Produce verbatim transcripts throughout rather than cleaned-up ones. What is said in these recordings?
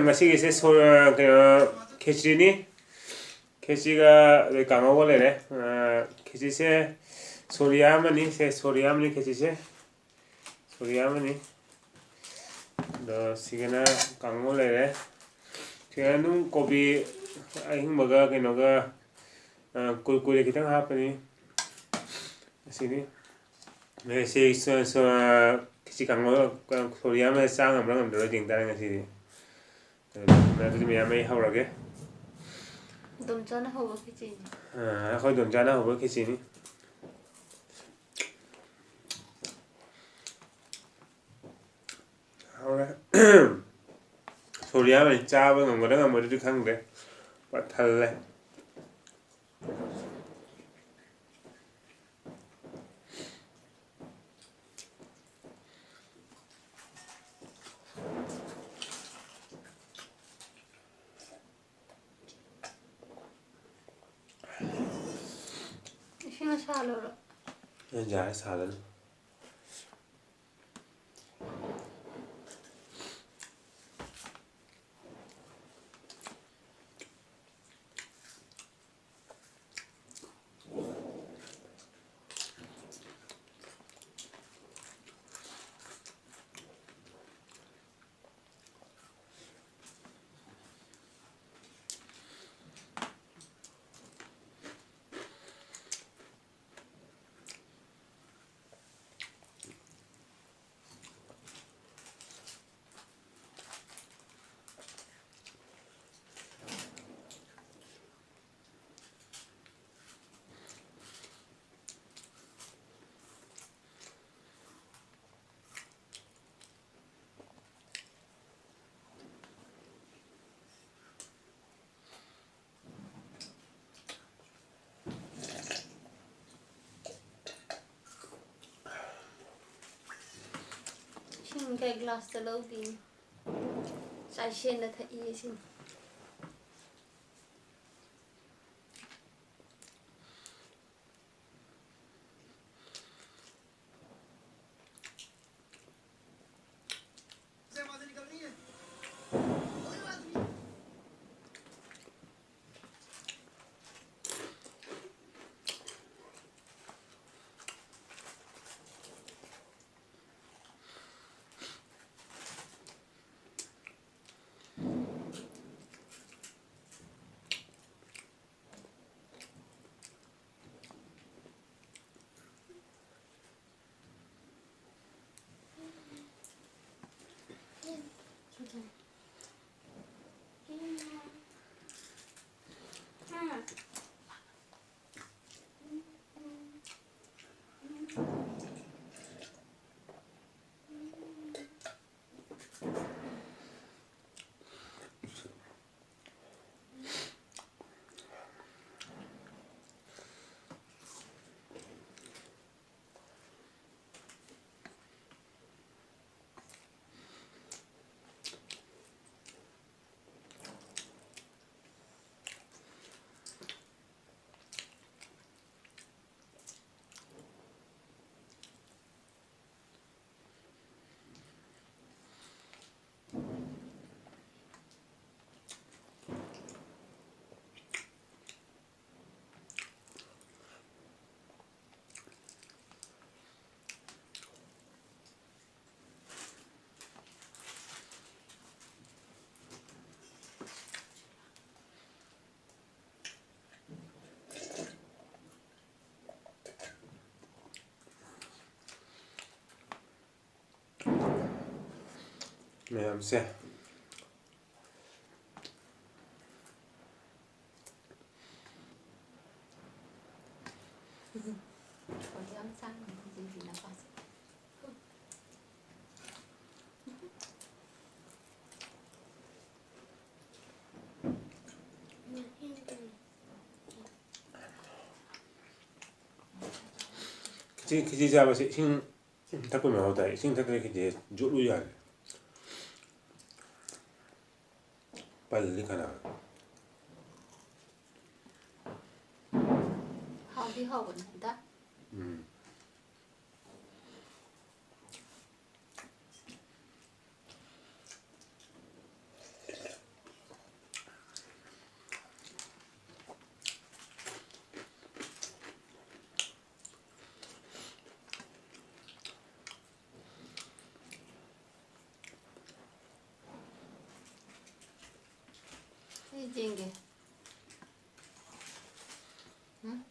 ꯉꯁꯤꯒꯤꯁꯦ ꯁꯣ-, ꯀꯩꯅꯣ, ꯈꯦꯆ꯭ꯔꯤꯅꯤ꯫ ꯈꯦꯆ꯭ꯔꯤꯒ ꯑꯗꯩ ꯀꯥꯡꯉꯧꯒ ꯂꯩꯔꯦ꯫ ꯑ, ꯈꯦꯆ꯭ꯔꯤꯁꯦ ꯁꯣꯔꯤꯌꯥ ꯑꯃꯅꯤ꯫ ꯁꯦ ꯁꯣꯔꯤꯌꯥ ꯑꯃꯅꯤ ꯈꯦꯆ꯭ꯔꯤꯁꯦ꯫ ꯁꯣꯔꯤꯌꯥ ꯑꯃꯅꯤ꯫ ꯑꯗꯣ ꯁꯤꯒꯅ ꯀꯥꯡꯉꯧ ꯂꯩꯔꯦ꯫ ꯁꯤꯒꯅ ꯑꯗꯨꯝ ꯀꯣꯕꯤ ꯑꯍꯤꯡꯕꯒ ꯀꯩꯅꯣꯒ, ꯑ, ꯀꯨꯔꯀꯨꯔꯦ ꯈꯤꯇꯪ ꯍꯥꯞꯄꯅꯤ꯫ ꯑꯁꯤꯅꯤ꯫ ꯑꯗꯩ ꯁꯤ ꯁ-, ꯁ-, ꯈꯦꯆꯤ ꯀꯥꯡꯉꯧ, ꯁꯣꯔꯤꯌꯥ ꯑꯃꯅ ꯆꯥ ꯉꯝꯕ꯭ꯔꯥ ꯉꯝꯗꯕ꯭ꯔꯥ ꯌꯦꯡ ꯇꯥꯔꯦ ꯉꯁꯤꯗꯤ꯫ ꯑꯗꯨꯗꯤ ꯃꯌꯥꯝ ꯑꯩ ꯍꯧꯔꯒꯦ꯫ ꯗꯣꯝꯆꯥꯅ ꯍꯧꯕ ꯈꯦꯆꯤꯅꯤ꯫ ꯑ, ꯑꯩꯈꯣꯏ ꯗꯣꯝꯆꯥꯅ ꯍꯧꯕ ꯈꯦꯆꯤꯅꯤ꯫ ꯍꯧꯔꯦ꯫ ꯁꯣꯔꯤꯌꯥ ꯑꯃꯅꯤ ꯆꯥꯕ ꯉꯝꯒꯗ꯭ꯔꯥ ꯉꯝꯃꯣꯏꯗ꯭ꯔꯗꯤ ꯈꯪꯗ꯭ꯔꯦ꯫ ꯄꯨꯔꯥ ꯊꯜꯂꯦ꯫ ꯏꯁꯤꯡ ꯑꯁꯥꯕꯔꯣ? ꯑꯩ ꯌꯥꯔꯦ ꯁꯥꯗꯅ꯫ ꯏꯁꯤꯡ ꯀꯩ ꯒ꯭ꯂꯥꯁꯇ ꯂꯧꯗꯦ꯫ ꯆꯥꯏꯁꯦꯟꯅ ꯊꯛꯏ ꯏꯁꯤꯡ꯫ ꯃꯌꯥꯝꯁꯦ꯫ ꯎꯝ꯫ ꯈꯣꯟꯁꯦ ꯌꯥꯝ ꯁꯥꯡꯉꯦ ꯍꯧꯖꯤꯛ ꯍꯧꯖꯤꯛ ꯅꯄꯥꯁꯦ꯫ ꯈꯦꯆꯤ, ꯈꯦꯆꯤ ꯆꯥꯕꯁꯦ ꯏꯁꯤꯡ ꯊꯛꯄꯩ ꯃꯍꯥꯎ ꯇꯥꯏ꯫ ꯏꯁꯤꯡ ꯊꯛꯇ꯭ꯔꯗꯤ ꯈꯦꯆꯤ ꯌꯣꯠꯂꯨ ꯌꯥꯔꯦ꯫ ꯄꯜꯂꯤ ꯈꯅꯥꯎ꯫ ꯍꯥꯎꯗꯤ ꯍꯥꯎꯕꯅꯤꯗ꯫ ꯎꯝ꯫ ꯑꯩ ꯌꯦꯡꯒꯦ꯫ ꯎꯝ?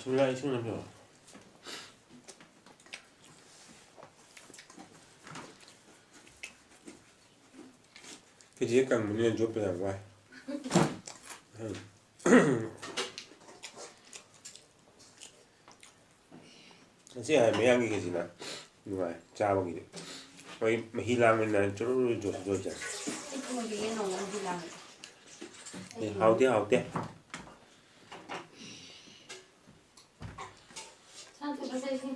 ꯁꯤꯡꯂꯥ ꯏꯁꯤꯡ ꯂꯝꯕꯤꯔꯣ? ꯀꯦꯖꯤ ꯀꯪꯕꯅꯤꯅ ꯌꯣꯠꯄ ꯌꯥꯝ ꯋꯥꯏ꯫ ꯉꯁꯤ ꯍꯥꯏ ꯃꯌꯥꯡꯒꯤ ꯀꯦꯖꯤꯅ ꯅꯨꯡꯉꯥꯏ ꯆꯥꯕꯒꯤꯗꯤ꯫ ꯍꯣꯏ, ꯃꯍꯤ ꯂꯥꯡꯕꯅꯤꯅ ꯆꯨꯔꯨ ꯆꯨꯔꯨ ꯆꯣꯠꯁꯨ ꯆꯣꯠꯁꯦ꯫ ꯑꯩ ꯊꯣꯡꯕꯤꯒꯦ ꯅꯣꯡꯃ ꯃꯍꯤ ꯂꯥꯡꯉꯗꯤ꯫ ꯑꯦ, ꯍꯥꯎꯇꯦ, ꯍꯥꯎꯇꯦ꯫ ꯁꯥ ꯊꯣꯡꯕ ꯆꯠꯁꯤ꯫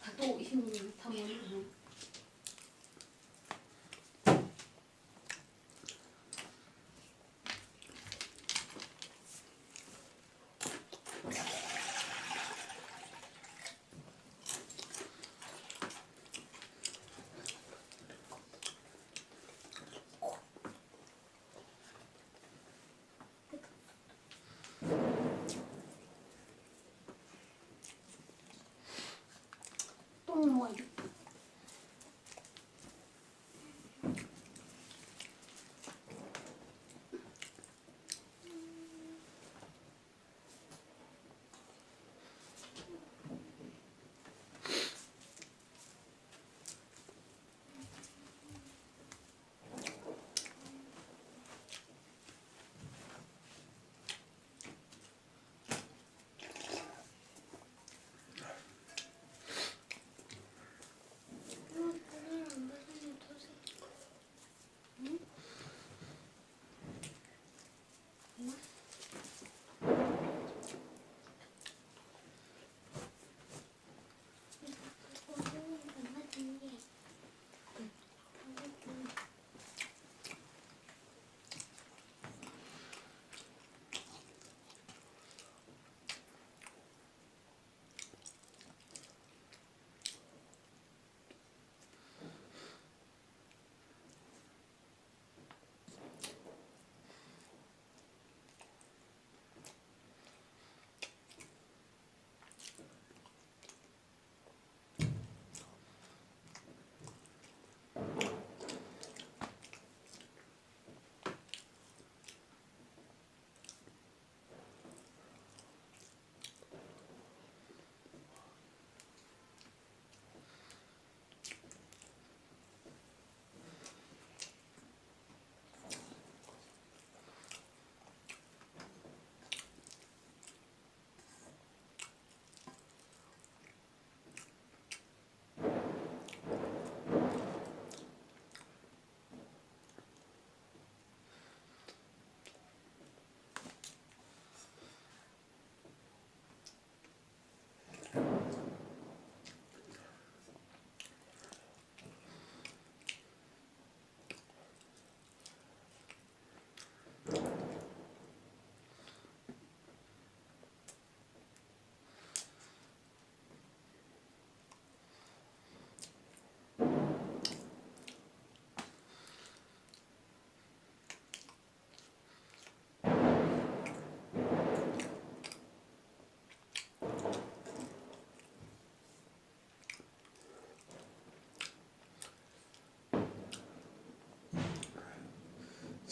ꯊꯛꯇꯣꯛ ꯏꯁꯤꯡ ꯊꯝꯃꯣ꯫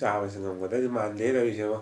ꯆꯥꯕꯁꯦ ꯉꯝꯒꯗꯕꯗꯤ ꯃꯥꯟꯗꯦ ꯇꯧꯔꯤꯁꯦꯕꯣ꯫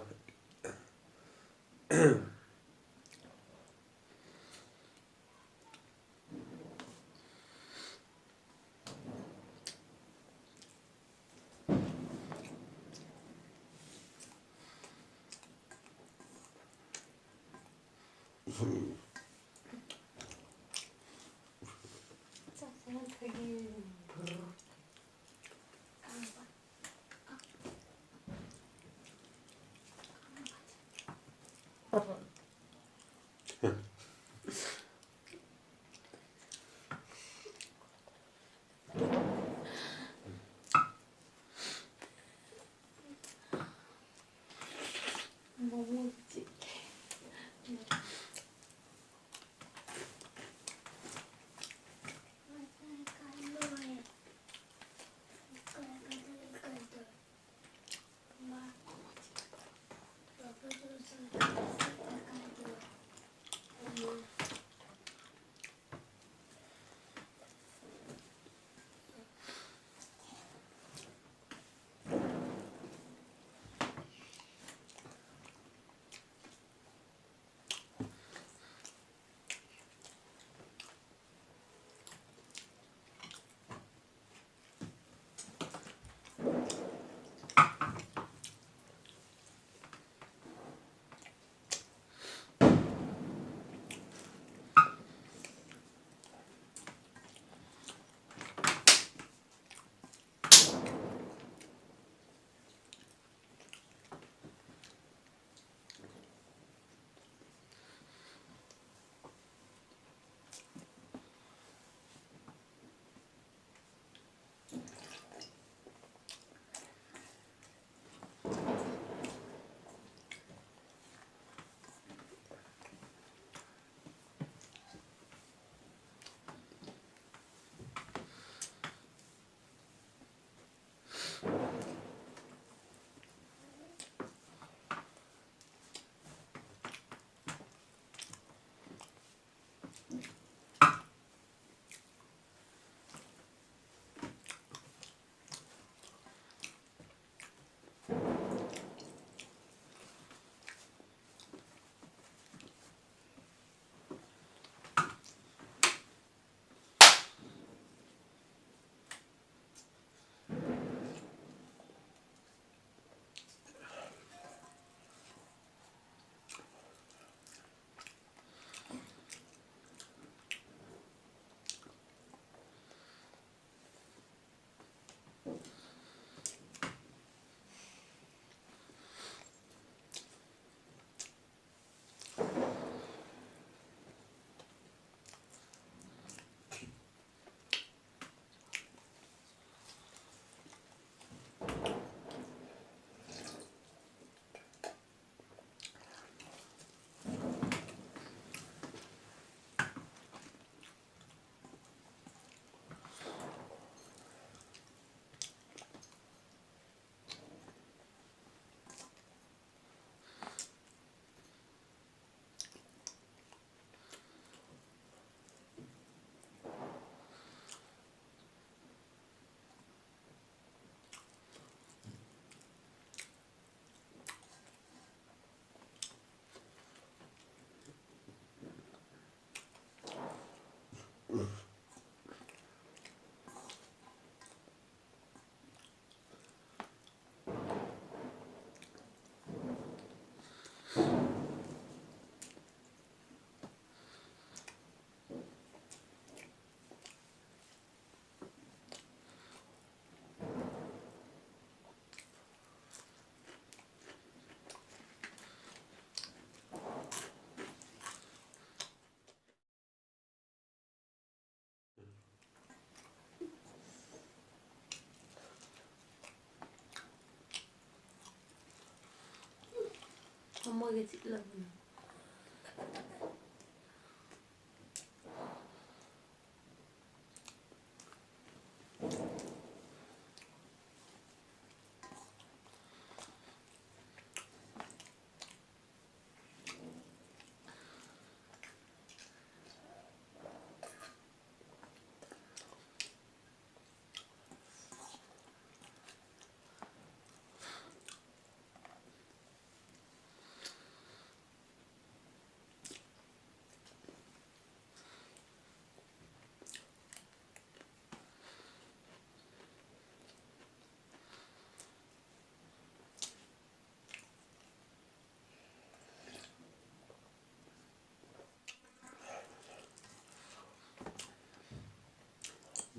ꯃꯥꯒꯤ ꯆꯤꯛꯂꯕꯅꯤ꯫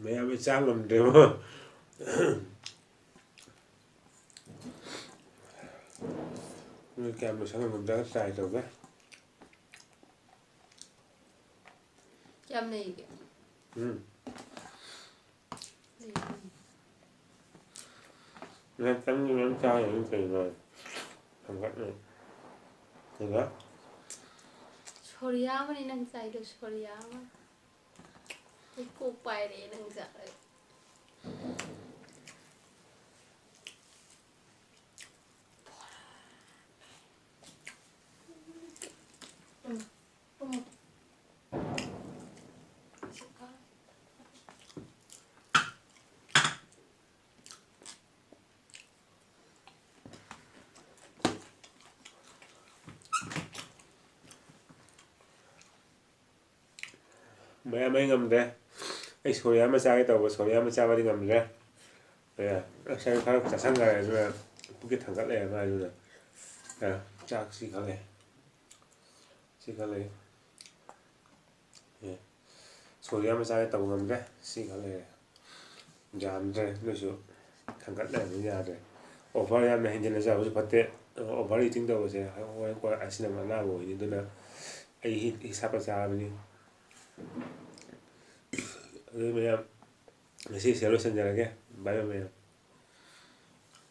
ꯃꯌꯥꯝ ꯑꯩ ꯆꯥ ꯉꯝꯗ꯭ꯔꯦꯕꯣ꯫ ꯅꯣꯏ ꯀꯌꯥꯝ ꯂꯣꯏꯁꯟ ꯉꯝꯗ꯭ꯔꯒ try ꯇꯧꯒꯦ꯫ ꯀꯌꯥꯝ ꯂꯩꯒꯦ? ꯎꯝ꯫ ꯂꯩ꯫ ꯅꯪ ꯆꯪꯒꯤ ꯃꯌꯥꯝ ꯆꯥ ꯉꯝꯗ꯭ꯔꯦ ꯀꯩꯅꯣ? ꯊꯥꯡꯒꯠꯅ꯫ ꯀꯩꯕ? ꯁꯣꯔꯤꯌꯥ ꯑꯃꯅꯤ ꯅꯪ ꯆꯥꯏꯗꯣ, ꯁꯣꯔꯤꯌꯥ ꯑꯃ꯫ ꯑꯩ ꯀꯣꯛ ꯄꯥꯏꯔꯦ ꯅꯪ ꯆꯥꯔꯒ꯫ ꯃꯌꯥꯝ ꯑꯩ ꯉꯝꯗ꯭ꯔꯦ꯫ ꯑꯩ ꯁꯣꯔꯤꯌꯥ ꯑꯃ ꯆꯥꯒꯦ ꯇꯧꯕ, ꯁꯣꯔꯤꯌꯥ ꯑꯃ ꯆꯥꯕꯗꯤ ꯉꯝꯗ꯭ꯔꯦ꯫ ꯑꯦ, ꯉꯁꯥꯏ ꯈꯔ ꯆꯥꯁꯟꯈ꯭ꯔꯦ, ꯑꯗꯨꯅ ꯄꯨꯛꯀꯤ ꯊꯥꯡꯒꯠ ꯂꯩꯔꯦ ꯃꯥꯏꯗꯨꯅ꯫ ꯑꯦ, ꯆꯥꯛ ꯁꯤ ꯈꯜꯂꯦ꯫ ꯁꯤ ꯈꯜꯂꯦ꯫ ꯑꯦ, ꯁꯣꯔꯤꯌꯥ ꯑꯃ ꯆꯥꯒꯦ ꯇꯧꯕ ꯉꯝꯗ꯭ꯔꯦ꯫ ꯁꯤ ꯈꯜꯂꯦ꯫ ꯌꯥꯝꯗ꯭ꯔꯦ, ꯑꯗꯨꯁꯨ ꯊꯥꯡꯒꯠ ꯂꯩꯔꯕꯅꯤꯅ ꯌꯥꯗ꯭ꯔꯦ꯫ Over ꯌꯥꯝꯅ ꯍꯦꯟꯖꯤꯟꯅ ꯆꯥꯕꯁꯨ ꯐꯠꯇꯦ꯫ Over eating ꯇꯧꯕꯁꯦ ꯍꯣꯔꯦꯟ ꯀꯣꯟꯅ ꯑꯁꯤꯅ ꯑꯅꯥꯕ ꯑꯣꯏꯅꯤ꯫ ꯑꯗꯨꯅ ꯑꯩ ꯍꯤ-, ꯍꯤꯁꯥꯞꯇ ꯆꯥꯕꯅꯤ꯫ ꯑꯗꯨ ꯃꯌꯥꯝ, ꯉꯁꯤꯁꯦ ꯂꯣꯏꯁꯤꯟꯖꯔꯒꯦ꯫ Bye bye ꯃꯌꯥꯝ꯫